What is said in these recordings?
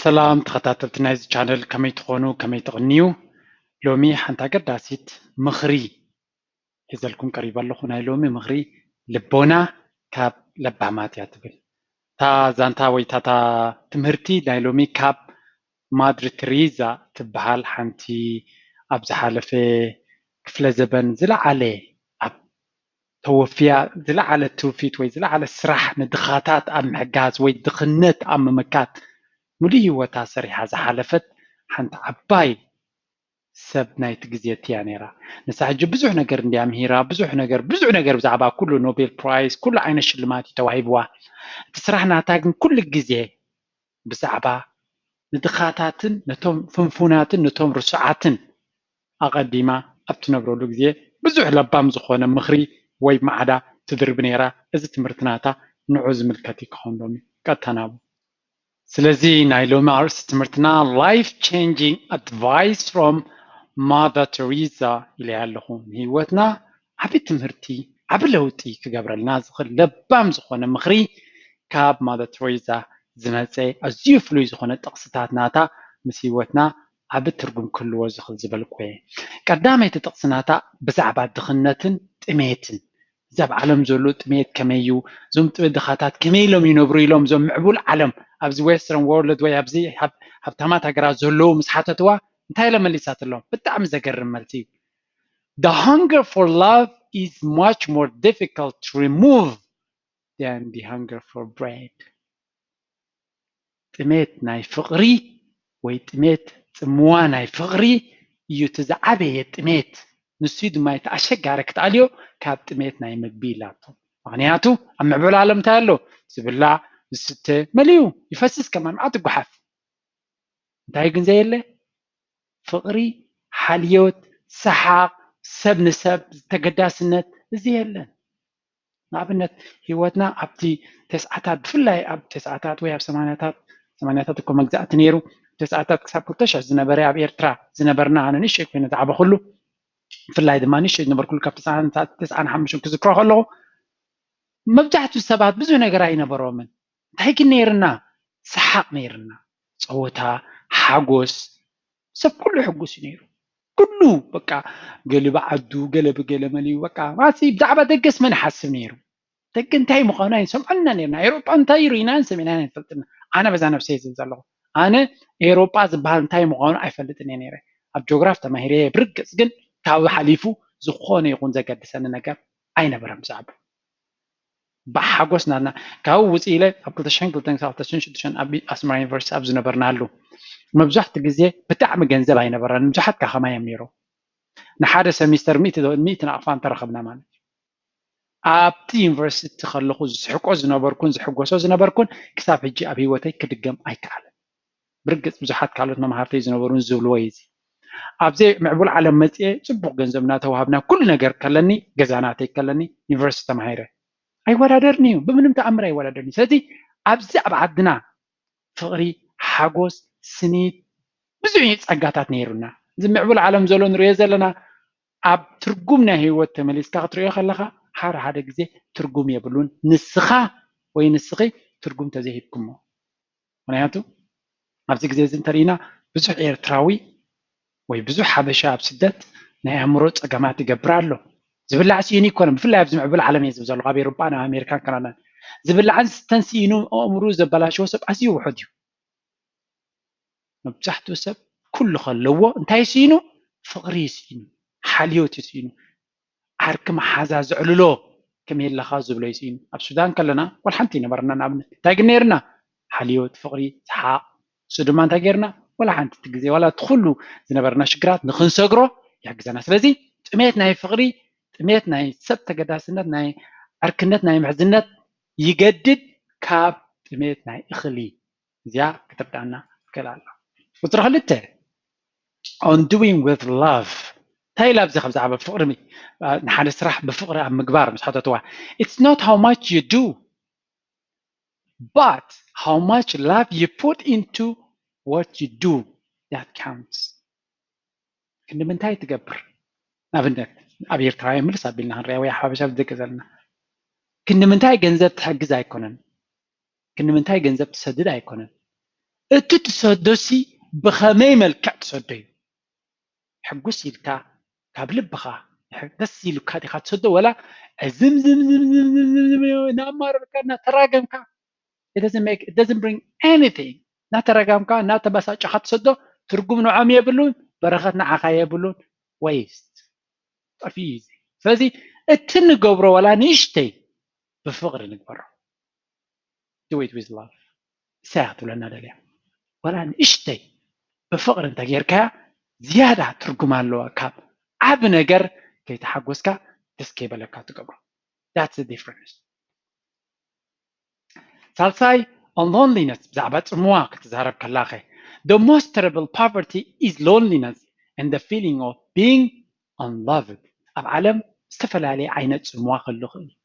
ሰላም ተኸታተልቲ ናይዚ ቻነል፣ ከመይ ትኾኑ? ከመይ ትቕንዩ? ሎሚ ሓንቲ ኣገዳሲት ምኽሪ ሒዘልኩም ቀሪበ ኣለኹ። ናይ ሎሚ ምኽሪ ልቦና ካብ ለባማት እያ ትብል። እታ ዛንታ ወይ እታ ትምህርቲ ናይ ሎሚ ካብ ማድሪ ትሪዛ ትበሃል ሓንቲ ኣብ ዝሓለፈ ክፍለ ዘበን ዝለዓለ ኣብ ተወፍያ ዝለዓለ ትውፊት ወይ ዝለዓለ ስራሕ ንድኻታት ኣብ ምሕጋዝ ወይ ድኽነት ኣብ ምምካት ሙሉእ ህይወታ ሰሪሓ ዝሓለፈት ሓንቲ ዓባይ ሰብ ናይቲ ግዜ እያ ነይራ። ንሳ ሕጂ ብዙሕ ነገር እንድያ ምሂራ፣ ብዙሕ ነገር ብዙሕ ነገር ብዛዕባ ኩሉ ኖቤል ፕራይዝ ኩሉ ዓይነት ሽልማት እዩ ተዋሂብዋ። እቲ ስራሕ ናታ ግን ኩሉ ግዜ ብዛዕባ ንድኻታትን ነቶም ፍንፉናትን ነቶም ርሱዓትን ኣቐዲማ ኣብ ትነብረሉ ግዜ ብዙሕ ለባም ዝኾነ ምኽሪ ወይ ማዕዳ ትድርቢ ነይራ። እዚ ትምህርቲ ናታ ንዑ ዝምልከት እዩ ክኸውን ሎሚ። ቀጥታ ናብኡ። ስለዚ ናይ ሎሚ ኣርእስቲ ትምህርትና Life Changing Advice from Mother Teresa ኢለ ኣለኹ። ንህይወትና ዓቢ ትምህርቲ ዓቢ ለውጢ ክገብረልና ዝኽእል ለባም ዝኾነ ምኽሪ ካብ ማደር ትሬዛ ዝመፀ ኣዝዩ ፍሉይ ዝኾነ ጥቕስታት ናታ ምስ ህይወትና ዓቢ ትርጉም ክህልዎ ዝኽእል ዝበልኩ እየ። ቀዳመይቲ ጥቕሲ ናታ ብዛዕባ ድኽነትን ጥሜትን፣ እዚ ኣብ ዓለም ዘሎ ጥሜት ከመይ እዩ፣ እዞም ጥሜት ድኻታት ከመይ ኢሎም ይነብሩ ኢሎም እዞም ምዕቡል ዓለም ኣብዚ western world ወይ ኣብዚ ሃብ- ሃብታማት ሃገራት ዘለዉ ምስ ሓተትዋ እንታይ ኢለ መሊሳትሎም? ብጣዕሚ ዘገርም መልሲ እዩ። The hunger for love is much more difficult to remove than the hunger for bread. ጥሜት ናይ ፍቕሪ ወይ ጥሜት ጽምዋ ናይ ፍቕሪ እዩ እቲ ዝዓበየ ጥሜት። ንሱ ድማ እቲ ኣሸጋሪ ክትኣልዮ ካብ ጥሜት ናይ ምግቢ ኢላቶ። ምኽንያቱ ኣብ ምዕቡል ዓለም እንታይ ኣሎ? ዝብላዕ ዝስተ መሊኡ ይፈስስ፣ ከማን መዓት ይጓሓፍ። እንታይ ግን ዘየለ? ፍቕሪ፣ ሓልዮት፣ ሰሓቕ፣ ሰብ ንሰብ ተገዳስነት፣ እዚ የለን። ንኣብነት ህይወትና ኣብቲ ተስዓታት፣ ብፍላይ ኣብ ተስዓታት ወይ ኣብ ሰማንያታት፣ ሰማንያታት እኮ መግዛእቲ ነይሩ። ተስዓታት ክሳብ ክልተ ሽሕ ዝነበረ ኣብ ኤርትራ ዝነበርና፣ ኣነ ንእሽተይ ኮይነ ዝዓበኹሉ፣ ብፍላይ ድማ ንእሽተይ ዝነበርኩሉ ካብ ተስዓን ሓሙሽተን ክዝክሮ ከለኹ፣ መብዛሕትኡ ሰባት ብዙሕ ነገር ኣይነበሮምን። እንታይ ግን ነይርና? ሰሓቕ ነይርና፣ ጸወታ፣ ሓጎስ፣ ሰብ ኩሉ ሕጉስ እዩ ነይሩ። ኩሉ በቃ ገለ ብዓዱ፣ ገለ ብገለ መሊኡ፣ በቃ ማሲ ብዛዕባ ደገስ መን ይሓስብ ነይሩ? ደገ እንታይ ምዃኑ ኣይንሰምዖን ኢና ነይርና። ኤውሮጳ እንታይ ርኢና ሰሚዕና ኣይንፈልጥን። ኣነ በዛ ነብሰይ ዝብል ዘለኹ፣ ኣነ ኤውሮጳ ዝበሃል እንታይ ምዃኑ ኣይፈልጥን እየ ነይረ። ኣብ ጂኦግራፍ ተማሂረ እየ ብርግጽ፣ ግን ካብኡ ሓሊፉ ዝኾነ ይኹን ዘገድሰኒ ነገር ኣይነበረን ብዛዕባ ብሓጎስ ናትና ካብኡ ውፅእ ኢለ ኣብ ክልተ ሽሕን ክልተን ክሳብ ክልተ ሽሕን ሽዱሽተን ኣብ ኣስመራ ዩኒቨርሲቲ ኣብ ዝነበርናሉ መብዛሕትኡ ግዜ ብጣዕሚ ገንዘብ ኣይነበረን። ብዙሓት ከማይ እዮም ነይሮም። ንሓደ ሰሚስተር ሚእቲ ሚእቲ ናቕፋ እንተረኸብና ማለት እዩ። ኣብቲ ዩኒቨርሲቲ ከለኹ ዝስሕቆ ዝነበርኩን ዝሕጎሶ ዝነበርኩን ክሳብ ሕጂ ኣብ ህይወተይ ክድገም ኣይከኣልን። ብርግጽ ብዙሓት ካልኦት መምሃርተይ ዝነበሩን ዝብልዎ እዩ እዚ። ኣብ ዘይምዕቡል ዓለም መጽየ ጽቡቕ ገንዘብ እናተዋሃብና ኩሉ ነገር ከለኒ፣ ገዛ ናተይ ከለኒ፣ ዩኒቨርሲቲ ተማሂረ ኣይወዳደርን እዩ፣ ብምንም ተኣምር ኣይወዳደርን እዩ። ስለዚ ኣብዚ ኣብ ዓድና ፍቕሪ፣ ሓጎስ፣ ስኒት፣ ብዙሕ እዩ ጸጋታት ነይሩና። እዚ ምዕቡል ዓለም ዘሎ ንሪኦ ዘለና ኣብ ትርጉም ናይ ህይወት ተመሊስካ ክትሪኦ ከለኻ ሓደ ሓደ ግዜ ትርጉም የብሉን፣ ንስኻ ወይ ንስኺ ትርጉም ተዘይሂብኩሞ። ምኽንያቱ ኣብዚ ግዜ እዚ እንተሪኢና ብዙሕ ኤርትራዊ ወይ ብዙሕ ሓበሻ ኣብ ስደት ናይ ኣእምሮ ጸገማት ይገብር ኣሎ። ዝብላዕ ስኢኑ ይኮነ፣ ብፍላይ ኣብዚ ምዕቡል ዓለም እየ ዝብል ዘለኹ፣ ኣብ ኤውሮጳን ኣብ ኣሜሪካን ካናዳን ዝብላዕን ዝስተን ስኢኑ ኣእምሩ ዘበላሸወ ሰብ ኣዝዩ ውሑድ እዩ። መብዛሕትኡ ሰብ ኩሉ ከለዎ እንታይ ስኢኑ? ፍቕሪ ስኢኑ፣ ሓልዮት ስኢኑ፣ ዓርኪ መሓዛ ዘዕልሎ ከመይ ኣለኻ ዝብሎ ይስኢኑ። ኣብ ሱዳን ከለና ዋላ ሓንቲ ይነበረና። ንኣብነት እንታይ ግን ነይርና? ሓልዮት፣ ፍቕሪ፣ ሰሓቕ። እሱ ድማ እንታይ ገይርና? ዋላ ሓንቲ እቲ ግዜ ዋላ እቲ ኩሉ ዝነበረና ሽግራት ንክንሰግሮ ይሕግዘና። ስለዚ ጥሜት ናይ ፍቕሪ፣ ጥሜት ናይ ሰብ ተገዳስነት፣ ናይ ዕርክነት፣ ናይ ምሕዝነት ይገድድ ካብ ጥሜት ናይ እኽሊ። እዚኣ ክትርዳእና ትክእል ኣላ። ቁፅሪ ክልተ on doing with love እንታይ ኢላ ኣብዚ ካብ ብዛዕባ ፍቕሪ ንሓደ ስራሕ ብፍቕሪ ኣብ ምግባር ምስ ሓተትዋ it's not how much you do but how much love you put into what you do that counts። ክንዲ ምንታይ ትገብር? ንኣብነት ኣብ ኤርትራውያን ምልስ ኣቢልና ክንሪኣ ወይ ሓበሻ ዝደቂ ዘለና ክንዲ ምንታይ ገንዘብ ትሕግዝ ኣይኮነን፣ ክንዲ ምንታይ ገንዘብ ትሰድድ ኣይኮነን፣ እቲ ትሰዶ ሲ ብኸመይ መልክዕ ትሰዶ እዩ? ሕጉስ ኢልካ ካብ ልብኻ ደስ ኢሉካ ዲኻ ትሰዶ፣ ወላ ዝም ዝም ዝም ዝም ዝም ዝም ዝም እናማረርካ እናተራገምካ፣ it doesn't make, it doesn't bring anything። እናተረጋምካ እናተበሳጨኻ ትሰዶ፣ ትርጉም ንዖም የብሉን፣ በረኸት ንዓኻ የብሉን። Waste፣ ጠፊኡ እዩ። ስለዚ እቲ ንገብሮ ዋላ ንእሽተይ ብፍቕሪ ንግበሮ። Do it with love። እሳያ ክትብለና ደልያ፣ ዋላ ንእሽተይ ብፍቕሪ እንተጌርካያ ዝያዳ ትርጉም ኣለዋ። ካብ ዓቢ ነገር ከይተሓጎስካ ደስ ከይበለካ ትገብሮ። That's the difference። ሳልሳይ፣ on loneliness፣ ብዛዕባ ጽምዋ ክትዛረብ ከላኸ፣ the most terrible poverty is loneliness and the feeling of being unloved። ኣብ ዓለም ዝተፈላለየ ዓይነት ጽምዋ ክህሉ ይኽእል እዩ።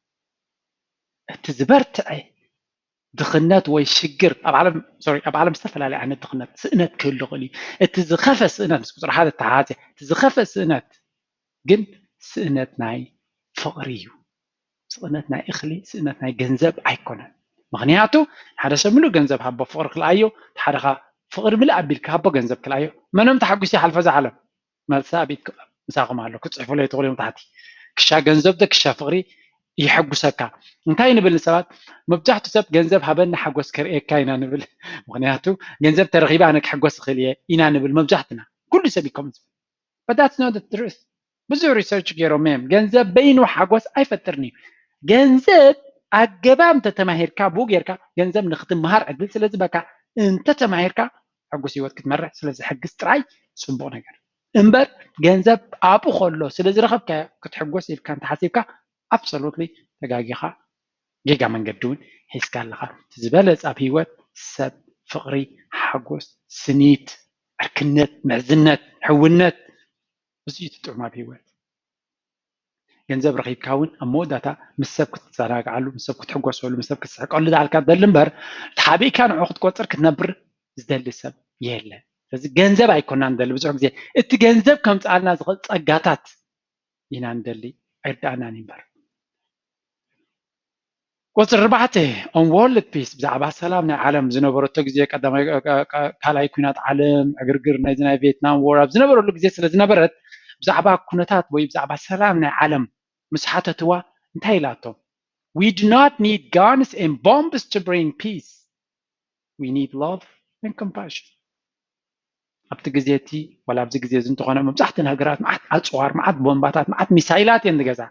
እቲ ዝበርትዐ ድኽነት ወይ ሽግር ኣብ ዓለም፣ sorry፣ ኣብ ዓለም ዝተፈላለየ ዓይነት ድኽነት፣ ስእነት ክህሉ ይኽእል እዩ። እቲ ዝኸፈ ስእነት፣ ምስ ቁፅሪ ሓደ ተሓሓዝ፣ እቲ ዝኸፈ ስእነት ግን ስእነት ናይ ፍቕሪ እዩ። ስእነት ናይ እኽሊ፣ ስእነት ናይ ገንዘብ ኣይኮነን። ምኽንያቱ ሓደ ሰብ ምሉእ ገንዘብ ሃቦ ፍቕሪ ክልኣዮ፣ ሓደ ኻ ፍቕሪ ምልእ ኣቢልካ ሃቦ ገንዘብ ክልኣዮ፣ መኖም ተሓጒሱ ይሓልፎ እዛ ዓለም? መልሳ ኣብ ኢድኩም፣ ምሳኹም ኣሎ፣ ክትጽሕፉለይ ትኽእሉ እዮም ታሕቲ። ክሻ ገንዘብ ዶ ክሻ ፍቕሪ የሐጉሰካ? እንታይ ንብል ንሰባት? መብዛሕትኡ ሰብ ገንዘብ ሃበኒ ሓጎስ ከርእየካ ኢና ንብል። ምኽንያቱ ገንዘብ ተረኺበ ኣነ ክሕጎስ እኽእል እየ ኢና ንብል መብዛሕትና። ኩሉ ሰብ እዩ ከምኡ ዝብል። But that's not the truth። ብዙሕ ሪሰርች ገይሮም እዮም። ገንዘብ በይኑ ሓጎስ ኣይፈጥርን እዩ። ገንዘብ ኣገባብ እንተተማሂርካ፣ ብኡ ጌርካ ገንዘብ ንክትመሃር ዕድል ስለ ዝበካ፣ እንተተማሂርካ ሕጉስ ህይወት ክትመርሕ ስለ ዝሕግዝ ጥራይ ጽቡቕ ነገር እምበር፣ ገንዘብ ኣብኡ ከሎ ስለ ዝረኸብካዮ ክትሕጎስ ኢልካ እንተሓሲብካ፣ ኣብሶሉትሊ ተጋጊኻ፣ ጌጋ መንገዲ እውን ሒዝካ ኣለኻ። እቲ ዝበለጸ ኣብ ህይወት ሰብ ፍቕሪ፣ ሓጎስ፣ ስኒት፣ ዕርክነት፣ ምሕዝነት፣ ሕውነት፣ እዚ እዩ እቲ ጥዑም ኣብ ህይወት። ገንዘብ ረኺብካ እውን ኣብ መወዳእታ ምስ ሰብ ክትዘናግዓሉ፣ ምስ ሰብ ክትሕጎሰሉ፣ ምስ ሰብ ክትስሕቀሉ ዝኣልካ ትደሊ እምበር፣ ተሓቢእካ ንዑ ክትቆጽር ክትነብር ዝደሊ ሰብ የለን። ስለዚ ገንዘብ ኣይኮናን ንደሊ ብዙሕ ግዜ፣ እቲ ገንዘብ ከምጽኣልና ዝኽእል ጸጋታት ኢና ንደሊ፣ ኣይርድኣናን እዩ እምበር። ቁጽሪ ኣርባዕተ፣ on world peace፣ ብዛዕባ ሰላም ናይ ዓለም ዝነበረቶ ግዜ፣ ቀዳማይ፣ እ፣ እ፣ እ፣ ካልኣይ ኩናት ዓለም፣ ዕግርግር ናይዚ ናይ ቪየትናም ዎር ኣብ ዝነበረሉ ግዜ ስለ ዝነበረት፣ ብዛዕባ ኩነታት ወይ ብዛዕባ ሰላም ናይ ዓለም ምስ ሓተትዋ እንታይ ኢላቶ? We do not need guns and bombs to bring peace. We need love and compassion. ኣብቲ ግዜ እቲ፣ ዋላ ኣብዚ ግዜ እዚ እንተኾነ፣ መብዛሕትእን ሃገራት መዓት ኣጽዋር፣ መዓት ቦምባታት፣ መዓት ሚሳይላት እየን ዝገዛ።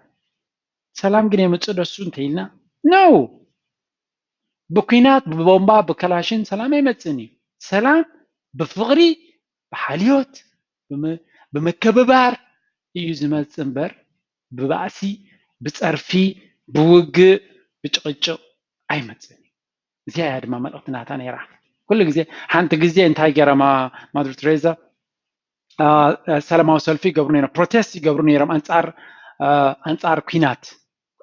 ሰላም ግን የምጽእ ዶ እሱ እንተኢልና? No! ብኲናት፣ ብቦምባ፣ ብከላሽን ሰላም ኣይመጽእን እዩ። ሰላም ብፍቕሪ፣ ብሓልዮት፣ ብም-፣ ብምክብባር እዩ ዝመጽእ እምበር፣ ብባእሲ፣ ብጸርፊ፣ ብውግእ፣ ብጭቕጭቕ ኣይመጽእን እዩ። እዚኣ እያ ድማ መልእኽቲ ናታ ነይራ። ኩሉ ግዜ፣ ሓንቲ ግዜ እንታይ ገይራ ማ-፣ ማድር ቴሬዛ፣ አ፣ አ፣ ሰላማዊ ሰልፊ ይገብሩ ነይሮም፣ ፕሮቴስት ይገብሩ ነይሮም ኣንጻር፣ አ፣ ኣንጻር ኲናት።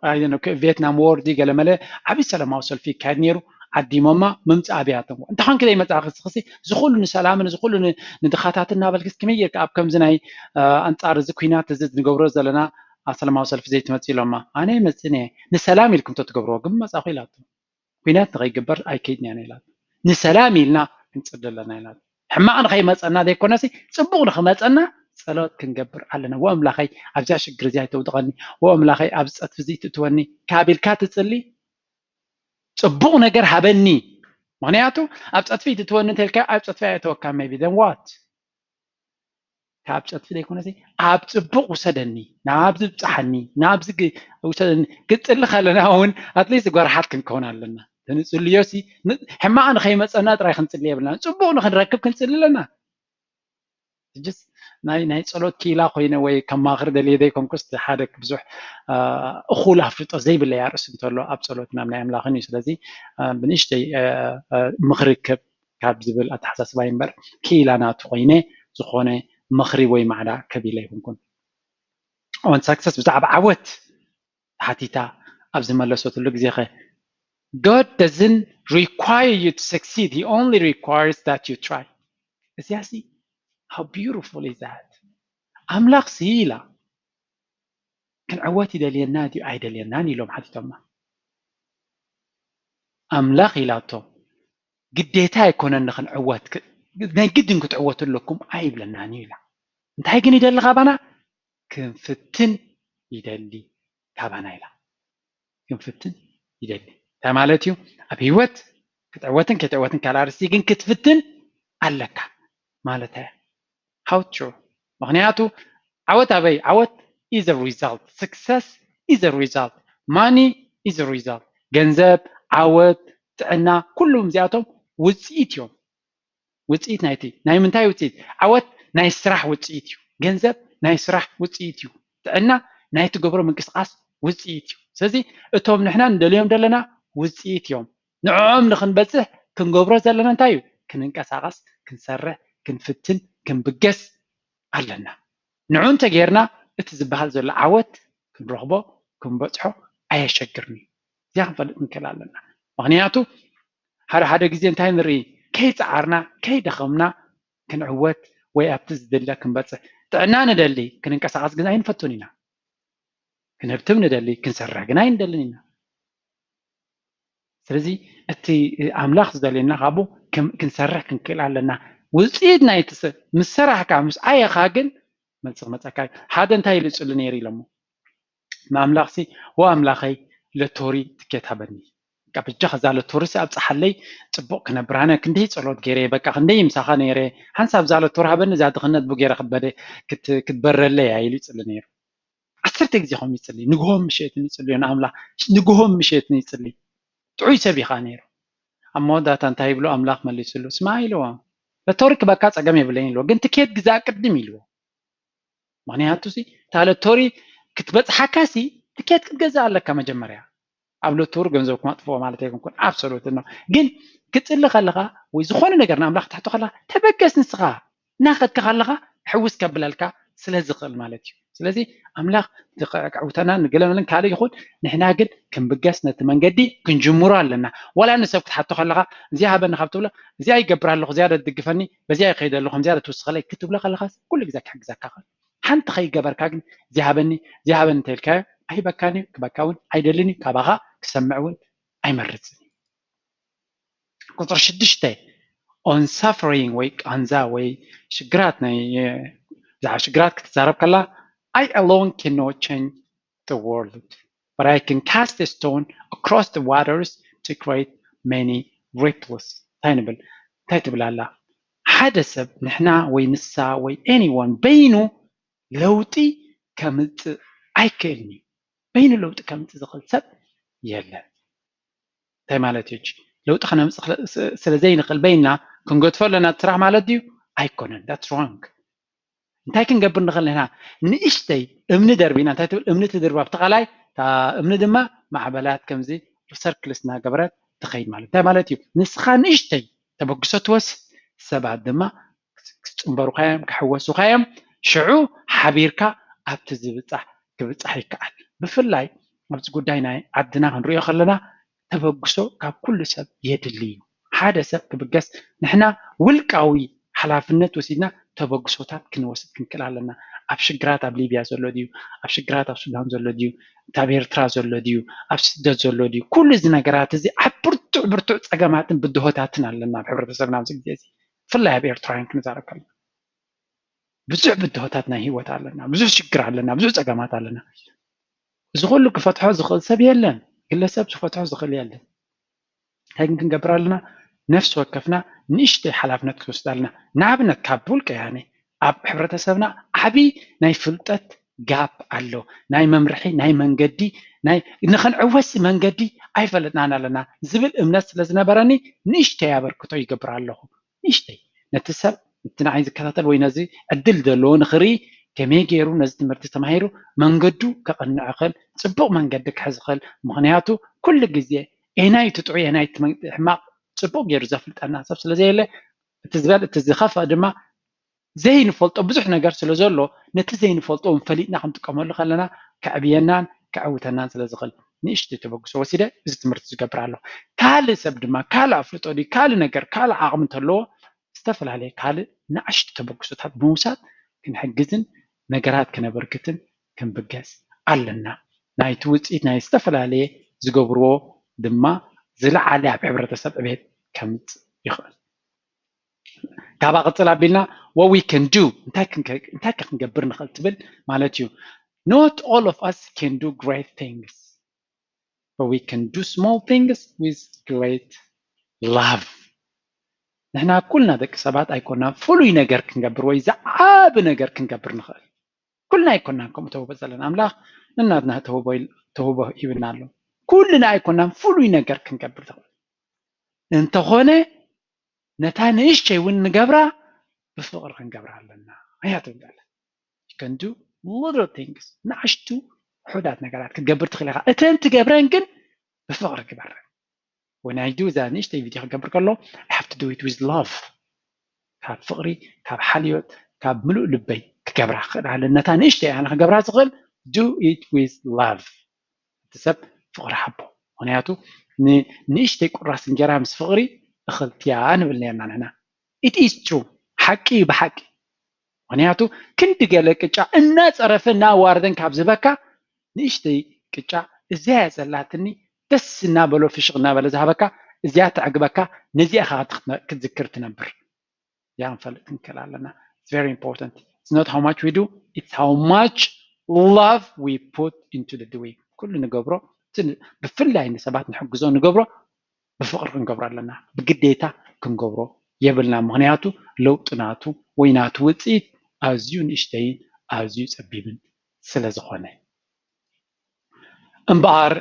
I don't know፣ ክ-፣ ቪየትናም ዎር ድዩ ገለ መለ ዓብዪ ሰላማዊ ሰልፊ ይካየድ ነይሩ። ዓዲሞማ ምምጻእ ኣብያቶም። እንተኾንኪ ዘይመጻእኺ ንስኺ፣ እዚ ኩሉ ንሰላምን እዚ ኩሉ ን-፣ ንድኻታትን እናበልኪ ከመይ ጌርካ ኣብ ከምዚ ናይ፣ አ፣ ኣንጻር እዚ ኲናት እዚ ንገብሮ ዘለና፣ አ፣ ሰላማዊ ሰልፊ ዘይትመጽእ ኢሎማ። ኣነ ይመጽእ እየ። ንሰላም ኢልኩም ተትገብርዎ ግን መጻእኹ ኢላቶ። ኲናት ንኸይግበር ኣይከይድን እየ ኢላቶ። ንሰላም ኢልና ክንጽሊ ኣለና ኢላቶ። ሕማቕ ንኸይመጸና ዘይኮነሲ፣ ጽቡቕ ንኽመጸና ጸሎት ክንገብር ኣለና። "ወ ኣምላኸይ፣ ኣብዛ ሽግር እዚኣ ኣይተውድቐኒ። ወ ኣምላኸይ፣ ኣብዚ ጸድፊ እዚ ኣይትእትወኒ" ካብ ኢልካ ትጽሊ፣ "ጽቡቕ ነገር ሃበኒ። ምኽንያቱ፣ ኣብ ጸድፊ ኣይትእትወኒ እንተኢልካ፣ ኣብ ጸድፊ ኣየእተወካን፣ maybe፣ then what?" ካብ ጸድፊ ዘይኮነሲ፣ "ኣብ ጽቡቕ ውሰደኒ፣ ናብዚ ብጽሓኒ፣ ናብዚ ግ-፣ ውሰደኒ" ክትጽሊ ከለና እውን፣ ኣትሊስት ጓርሓት ክንከውን ኣለና። ተንጽልዮሲ፣ ን-፣ ሕማቕ ንኸይመጸና ጥራይ ክንጽሊ የብልና። ጽቡቕ ንኽንረክብ ክንጽሊ ኣለና። ጀስት ናይ፣ ናይ ጸሎት ክኢላ ኮይነ ወይ ከማኽር ደልየ ዘይኮንኩስ፣ ሓደ ብዙሕ፣ አ፣ እኹል ኣፍልጦ ዘይብለይ ኣርእስቲ እንተሎ ኣብ ጸሎት ናብ ናይ ኣምላኽን እዩ። ስለዚ፣ አ፣ ብንእሽተይ፣ አ፣ አ፣ ምኽሪ ክብ ካብ ዝብል ኣተሓሳስባ እምበር፣ ክኢላ ናቱ ኮይነ ዝኾነ ምኽሪ ወይ ማዕዳ ክብ ኢለ ኣይኮንኩን። On success፣ ብዛዕባ ዓወት ተሓቲታ ኣብ ዝመለሰትሉ ግዜ ኸ፣ "God doesn't require you to succeed, he only requires that you try." እዚኣሲ፣ how beautiful is that? ኣምላኽሲ ኢላ፣ ክንዕወት ይደልየና ድዩ ኣይደልየናን ኢሎም ሓቲቶማ። ኣምላኽ ኢላቶ፣ ግዴታ ኣይኮነን ንክንዕወት፣ ክ- ናይ ግድን ክትዕወቱ ኣለኩም ኣይብለናን እዩ ኢላ። እንታይ ግን ይደሊ ካባና? ክንፍትን ይደሊ ካባና ኢላ። ክንፍትን ይደሊ እንታይ ማለት እዩ? ኣብ ህይወት ክትዕወትን ከይትዕወትን ካልእ ኣርእስቲ፣ ግን ክትፍትን ኣለካ ማለት እያ። How true? ምክንያቱ ዓወት ኣበይ? ዓወት is a result, success is a result, money is a result። ገንዘብ፣ ዓወት፣ ጥዕና፣ ኩሉም እዚኣቶም ውፅኢት እዮም። ውፅኢት ናይቲ ናይ ምንታይ ውፅኢት? ዓወት ናይ ስራሕ ውፅኢት እዩ። ገንዘብ ናይ ስራሕ ውፅኢት እዩ። ጥዕና ናይ ትገብሮ ምንቅስቃስ ውፅኢት እዩ። ስለዚ እቶም ንሕና ንደልዮም ዘለና ውፅኢት እዮም። ንዕኦም ንክንበፅሕ ክንገብሮ ዘለና እንታይ እዩ? ክንንቀሳቀስ፣ ክንሰርሕ፣ ክንፍትን፣ ክንብገስ ኣለና። ንዑ እንተጌርና እቲ ዝበሃል ዘሎ ዓወት ክንረኽቦ፣ ክንበፅሖ ኣየሸግርን እዩ። እዚኣ ክንፈልጥ ንክእል ኣለና። ምክንያቱ ሓደ ሓደ ግዜ እንታይ ንርኢ? ከይፀዓርና ከይደኸምና ክንዕወት ወይ ኣብቲ ዝድለ ክንበፅሕ። ጥዕና ንደሊ፣ ክንንቀሳቀስ ግን ኣይንፈቱን ኢና። ክንህብትም ንደሊ፣ ክንሰርሕ ግን ኣይንደልን ኢና። ስለዚ እቲ ኣምላኽ ዝደልየና ካብኡ ክንሰርሕ ክንክእል ኣለና። ውፅኢት ናይቲ ሰብ ምስ ሰራሕካ ምስ ዓየኻ ግን መልሲ ክመፀካ እዩ። ሓደ እንታይ ኢሉ ይፅሊ ነይሩ ኢሎሞ ንኣምላኽሲ፣ ወ ኣምላኸይ ለቶሪ ትኬት ሃበኒ፣ በጃ ከዛ ለቶሪሲ ኣብፅሓለይ፣ ፅቡቕ ክነብር ኣነ ክንደይ ፀሎት ገይረ፣ በቃ ክንደይ ምሳኻ ነይረ፣ ሓንሳብ እዛ ለቶሪ ሃበኒ፣ እዛ ድኽነት ብገይረ ክትበረለይ እያ ኢሉ ይፅሊ ነይሩ። ዓሰርተ ግዜ ከም ይፅሊ፣ ንግሆም ምሸትን ይፅልዮ ንኣምላኽ፣ ንግሆም ምሸትን ይፅሊ። ጥዑይ ሰብ ኢኻ ነይሩ። ኣብ መወዳእታ እንታይ ይብሎ ኣምላኽ መሊስሉ? ስማ ኢልዎ፣ ለቶሪ ክበካ ፀገም የብለይን ኢልዎ፣ ግን ትኬት ግዛእ ቅድም ኢልዎ። ምክንያቱ ሲ እታ ለቶሪ ክትበፅሓካ ሲ ትኬት ክትገዛእ ኣለካ መጀመርያ። ኣብ ለቶሪ ገንዘብ ክማጥፍኦ ማለት ኣይኮንኩን፣ ኣብሶሉት ነው። ግን ክትፅሊ ከለካ ወይ ዝኾነ ነገር ንኣምላኽ ክትሕቶ ከለካ ተበገስ ንስኻ እናኸድካ ከለካ ሕውስ ከብለልካ ስለ ዝኽእል ማለት እዩ። ስለዚ ኣምላኽ ክዕውተና ንገለመለን ካልእ ይኹን፣ ንሕና ግን ክንብገስ ነቲ መንገዲ ክንጅምሮ ኣለና። ዋላ ንሰብ ክትሓቶ ከለካ እዚኣ ሃበኒ ካብ ትብሎ እዚኣ ይገብር ኣለኹ፣ እዚኣ ዶ ትድግፈኒ፣ በዚኣ ይኸይድ ኣለኹ፣ ከምዚኣ ዶ ትውስኸለይ ክትብሎ ከለካ ኩሉ ግዜ ክሕግዘካ ይኽእል። ሓንቲ ከይገበርካ ግን እዚኣ ሃበኒ እዚኣ ሃበኒ እንተኢልካዮ ኣይበካን እዩ፣ ክበካ እውን ኣይደልን እዩ፣ ካባኻ ክሰምዕ እውን ኣይመርፅን እዩ። ቁፅሪ ሽዱሽተ on suffering ወይ ቃንዛ ወይ ሽግራት ናይ ብዛዕባ ሽግራት ክትዛረብ ከላ I alone cannot change the world but I can cast a stone across the waters to create many ripples እንታይ ንብል እንታይ ትብል ኣላ ሓደ ሰብ ንሕና ወይ ንሳ ወይ anyone በይኑ ለውጢ ከምፅእ ኣይክእልን እዩ በይኑ ለውጢ ከምፅእ ዝኽእል ሰብ የለን እንታይ ማለት እዩ ለውጢ ከነምፅእ ስለ ዘይንኽእል በይንና ክንገድፎ ኣለና እቲ ስራሕ ማለት ድዩ ኣይኮነን that's wrong እንታይ ክንገብር ንኽእል ንሕና ንእሽተይ እምኒ ደርቢና እንታይ ትብል እምኒ ትድርባ ብቲ ቃላይ እምኒ ድማ ማዕበላት ከምዚ ሰርክልስ እናገበረት ትኸይድ ማለት እንታይ ማለት እዩ ንስኻ ንእሽተይ ተበግሶ ትወስድ ሰባት ድማ ክፅንበሩኻዮም ክሕወሱኻዮም ሽዑ ሓቢርካ ኣብቲ ዝብፃሕ ክብፃሕ ይከኣል ብፍላይ ኣብዚ ጉዳይ ናይ ዓድና ክንሪኦ ከለና ተበግሶ ካብ ኩሉ ሰብ የድሊ እዩ ሓደ ሰብ ክብገስ ንሕና ውልቃዊ ሓላፍነት ወሲድና ተበግሶታት ክንወስድ ክንክእል ኣለና ኣብ ሽግራት ኣብ ሊብያ ዘሎ ድዩ ኣብ ሽግራት ኣብ ሱዳን ዘሎ ድዩ ኣብ ኤርትራ ዘሎ ድዩ ኣብ ስደት ዘሎ ድዩ ኩሉ እዚ ነገራት እዚ ኣብ ብርቱዕ ብርቱዕ ፀገማትን ብድሆታትን ኣለና ኣብ ሕብረተሰብና ኣብዚ ግዜ እዚ ብፍላይ ኣብ ኤርትራውያን ክንዛረብ ከለና ብዙሕ ብድሆታት ናይ ህይወት ኣለና ብዙሕ ሽግር ኣለና ብዙሕ ፀገማት ኣለና እዚ ኩሉ ክፈትሖ ዝኽእል ሰብ የለን ግለሰብ ክፈትሖ ዝኽእል የለን እንታይ ግን ክንገብር ኣለና ነፍሲ ወከፍና ንእሽተይ ሓላፍነት ክንወስድ ኣለና ንኣብነት ካብ ውልቀ ያነ ኣብ ሕብረተሰብና ዓብይ ናይ ፍልጠት ጋፕ ኣሎ ናይ መምርሒ ናይ መንገዲ ንኽንዕወሲ መንገዲ ኣይፈለጥናን ኣለና ዝብል እምነት ስለ ዝነበረኒ ንእሽተይ ኣበርክቶ ይገብር ኣለኹ ንእሽተይ ነቲ ሰብ እቲ ንዓይ ዝከታተል ወይ ነዚ ዕድል ዘለዎ ንኽርኢ ከመይ ገይሩ ነዚ ትምህርቲ ተማሂሩ መንገዱ ከቕንዕ ኽእል ፅቡቕ መንገዲ ክሕዝ ኽእል ምኽንያቱ ኩሉ ግዜ ኤናይ እቲ ጥዑይ ኤናይ ሕማቕ ፅቡቕ ገይሩ ዘፍልጠና ሰብ ስለ ዘየለ እቲ ዝበል እቲ ዝኸፍአ ድማ ዘይንፈልጦ ብዙሕ ነገር ስለ ዘሎ ነቲ ዘይንፈልጦ እውን ፈሊጥና ክንጥቀመሉ ከለና ከዕብየናን ከዕውተናን ስለ ዝኽእል ንእሽተይ ተበግሶ ወሲደ እዚ ትምህርቲ ዝገብር ኣለኹ። ካልእ ሰብ ድማ ካልእ ኣፍልጦ ድዩ ካልእ ነገር ካልእ ዓቕሚ እንተለዎ ዝተፈላለየ ካልእ ንኣሽቱ ተበግሶታት ብምውሳድ ክንሕግዝን ነገራት ከነበርክትን ክንብገስ ኣለና። ናይቲ ውፅኢት ናይ ዝተፈላለየ ዝገብርዎ ድማ ዝለዓለ ኣብ ሕብረተሰብ ዕቤት ከምፅእ ይኽእል። ካብኣ ቅፅል ኣቢልና what we can do እንታይ ክንገ- እንታይ ከ ክንገብር ንኽእል ትብል ማለት እዩ። Not all of us can do great things, but we can do small things with great love. ንሕና ኩልና ደቂ ሰባት ኣይኮናን ፍሉይ ነገር ክንገብር ወይ ዝዓቢ ነገር ክንገብር ንኽእል። ኩልና ኣይኮናን ከምኡ ተውህቦ ዘለና። ኣምላኽ ነናትና ተውህቦ ኢል- ተውህቦ ሂብና ኣሎ። ኩልና ኣይኮናን ፍሉይ ነገር ክንገብር ንኽእል። እንተኾነ ነታ ንእሽተይ እውን ንገብራ ብፍቕሪ ክንገብራ ኣለና እያ ትብል ኣላ። You can do little things. ንኣሽቱ ውሑዳት ነገራት ክትገብር ትኽእል ኢኻ። እተን ትገብረን ግን ብፍቕሪ ግበረን። When I do እዛ ንእሽተይ ቪድዮ ክገብር ከሎ I have to do it with love. ካብ ፍቕሪ፣ ካብ ሓልዮት፣ ካብ ምሉእ ልበይ ክገብራ ክኽእል ኣለኒ። ነታ ንእሽተይ ኣነ ክገብራ ዝኽእል do it with love። እቲ ሰብ ፍቕሪ ሓቦ። ምኽንያቱ ንንእሽተይ ቁራስ እንጀራ ምስ ፍቕሪ እኽልትያ ንብል ነርና ንሕና። It is true. ሓቂ እዩ ብሓቂ። ምኽንያቱ ክንዲ ገለ ቅጫ እናፀረፈ እናዋረደን ካብ ዝህበካ ንእሽተይ ቅጫ እዚኣ እያ ዘላትኒ ደስ እናበሎ ፍሽቕ እናበለ ዝሃበካ እዚኣ ተዕግበካ ነዚኣ ኢኻ ክትዝክር ትነብር። ያ ክንፈልጥ ክንክእል ኣለና። It's very important. It's not how much we do, it's how much love we put into the doing. ኩሉ ንገብሮ ብፍላይ ንሰባት ንሕግዞ ንገብሮ ብፍቕሪ ክንገብሮ ኣለና። ብግዴታ ክንገብሮ የብልና። ምኽንያቱ ለውጢ ናቱ ወይ ናቱ ውፅኢት ኣዝዩ ንእሽተይን ኣዝዩ ፀቢብን ስለ ዝኾነ። እምበኣር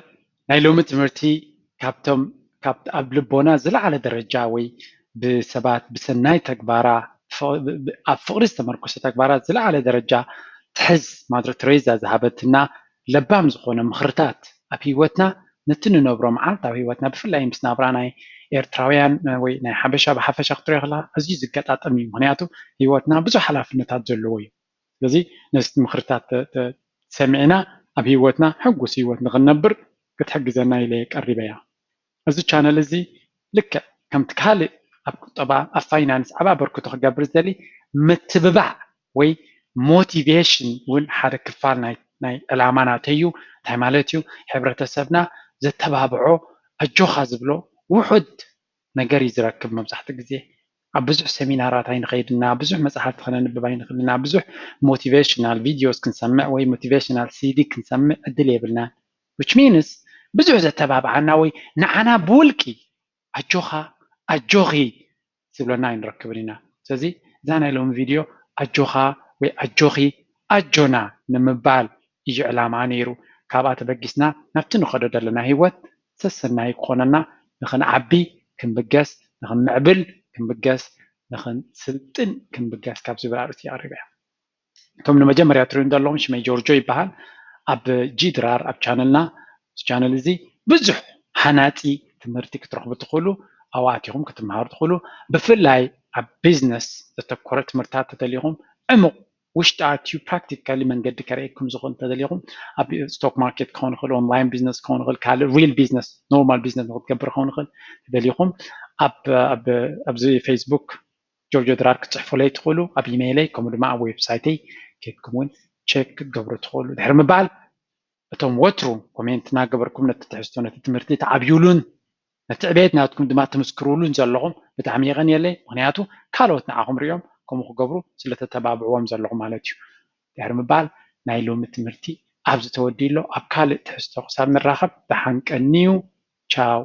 ናይ ሎሚ ትምህርቲ ካብቶም ካብ ኣብ ልቦና ዝለዓለ ደረጃ ወይ ብሰባት ብሰናይ ተግባራ ኣብ ፍቕሪ ዝተመርኮሰ ተግባራት ዝለዓለ ደረጃ ትሕዝ ማድረ ትሬዛ ዝሃበትና ለባም ዝኾነ ምኽርታት ኣብ ህይወትና ነቲ ንነብሮ መዓልታዊ ህይወትና ብፍላይ ምስ ናብራ ናይ ኤርትራውያን ወይ ናይ ሓበሻ ብሓፈሻ ክትሪኦ ከለካ ኣዝዩ ዝገጣጠም እዩ። ምክንያቱ ህይወትና ብዙሕ ሓላፍነታት ዘለዎ እዩ። ስለዚ ነዚ ምኽርታት ሰሚዕና ኣብ ህይወትና ሕጉስ ህይወት ንኽንነብር ክትሕግዘና ኢለ ቀሪበያ። እዚ ቻነል እዚ ልክዕ ከምቲ ካልእ ኣብ ቁጠባ ኣብ ፋይናንስ ዓብ ኣበርክቶ ክገብር ዝደሊ ምትብባዕ ወይ ሞቲቬሽን እውን ሓደ ክፋል ናይ ዕላማ ናተይ እዩ። እንታይ ማለት እዩ? ሕብረተሰብና ዘተባብዖ ኣጆኻ ዝብሎ ውሑድ ነገር እዩ ዝረክብ። መብዛሕትኡ ግዜ ኣብ ብዙሕ ሰሚናራት ኣይንኸይድና፣ ብዙሕ መፅሓፍቲ ከነንብብ ኣይንኽእልና፣ ብዙሕ ሞቲቬሽናል ቪዲዮስ ክንሰምዕ ወይ ሞቲቬሽናል ሲዲ ክንሰምዕ ዕድል የብልናን። Which means ብዙሕ ዘተባብዓና ወይ ንዓና ብውልቂ ኣጆኻ ኣጆኺ ዝብለና ኣይንረክብን ኢና። ስለዚ እዛ ናይ ሎሚ ቪድዮ ኣጆኻ ወይ ኣጆኺ ኣጆና ንምባል እዩ ዕላማ ነይሩ። ካብኣ ተበጊስና ናብቲ ንኸዶ ዘለና ህይወት ሰሰናይ ክኾነና ንኽንዓቢ ክንብገስ፣ ንኽንምዕብል ክንብገስ፣ ንኽንስልጥን ክንብገስ ካብ ዝብል ኣርእስቲ ኣቕሪበ እያ። እቶም ንመጀመርያ ትሪኡ ዘለኹም ሽመይ ጆርጆ ይበሃል። ኣብ ጂ ድራር ኣብ ቻነልና ቻነል እዚ ብዙሕ ሃናፂ ትምህርቲ ክትረኽቡ ትኽእሉ፣ ኣብኡ ኣቲኹም ክትመሃሩ ትኽእሉ። ብፍላይ ኣብ ቢዝነስ ዘተኮረ ትምህርታት ተደሊኹም ዕሙቕ ውሽጢ ኣትዩ ፕራክቲካሊ መንገዲ ከርእየኩም ዝኽእል እንተደሊኹም ኣብ ስቶክ ማርኬት ክኸውን ይኽእል፣ ኦንላይን ቢዝነስ ክኸውን ይኽእል፣ ካልእ ሪል ቢዝነስ ኖርማል ቢዝነስ ንክትገብር ክኸውን ይኽእል ተደሊኹም ኣብዚ ፌስቡክ ጆርጆ ድራር ክትፅሕፉለይ ትኽእሉ ኣብ ኢሜይለይ ከምኡ ድማ ኣብ ዌብሳይተይ ኬድኩም እውን ቸክ ክትገብሩ ትኽእሉ። ድሕሪ ምባል እቶም ወትሩ ኮሜንት እናገበርኩም ነቲ ትሕዝቶ ነቲ ትምህርቲ ተዓብዩሉን ነቲ ዕቤት ናትኩም ድማ ትምስክሩሉን ዘለኹም ብጣዕሚ የቐንየለይ። ምክንያቱ ካልኦት ንዓኹም ሪኦም ከምኡ ክገብሩ ስለተተባብዕዎም ዘለኹም ማለት እዩ። ድሕሪ ምባል ናይ ሎሚ ትምህርቲ ኣብዚ ተወዲኡ ኣሎ። ኣብ ካልእ ትሕዝቶ ክሳብ ንራኸብ ደሓን ቀንዩ። ቻው።